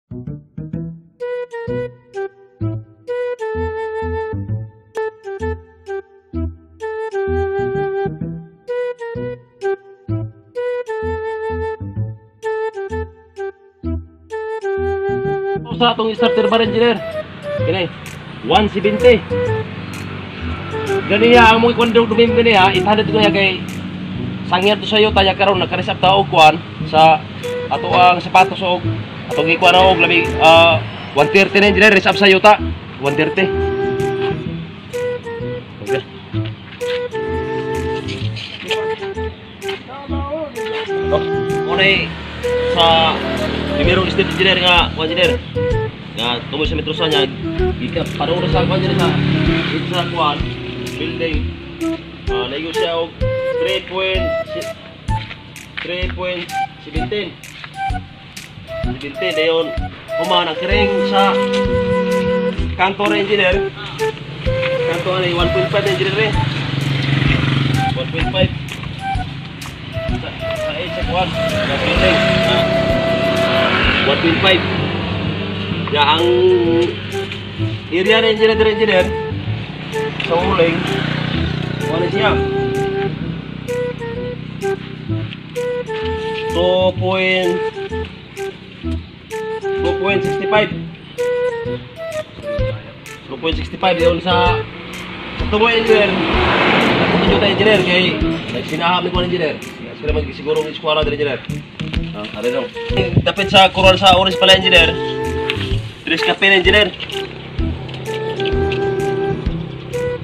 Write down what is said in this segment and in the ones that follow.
Sa atong starter bar, engineer. Kini 170. Ganiya ang mga kwandong dumim ganiya, 800 ko niya kay sangir to sayo taya karon nakaresap ta og kuan sa ato ang sapatos og atong gikuan og labi 130 na, engineer, resap sa yuta 130. Okay. Oh, unay sa primerong step, engineer, nga kuan, engineer, nga tumoy sa metro sa niya gikan padung sa kuan, engineer, sa dito sa kuan building, naigo siya og 3.3.17 17. Dayon human ang kiring sa kanto ra, engineer, kanto ani 1.5, engineer, eh 1.5 sa sa kuan sa building, 1.5 ya ang area na, engineer, dire, engineer, sa uling wala siya 2.2.65 2.65. Yun sa tumoy, engineer, naputin tayo, engineer, kay nagsinahap ni kuan, engineer. Sila mag siguro ng eskwala diri, engineer. Ah, are dong. Dapat sa Coral sa Orange pala, engineer. Tres Cafe na, engineer.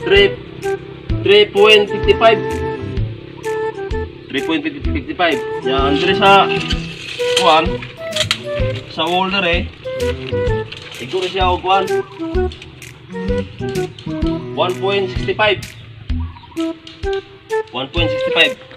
3 3.55 3.55. Yan, dire sa kuan sa older eh. Siguro siya og kuan 1.65 1.65.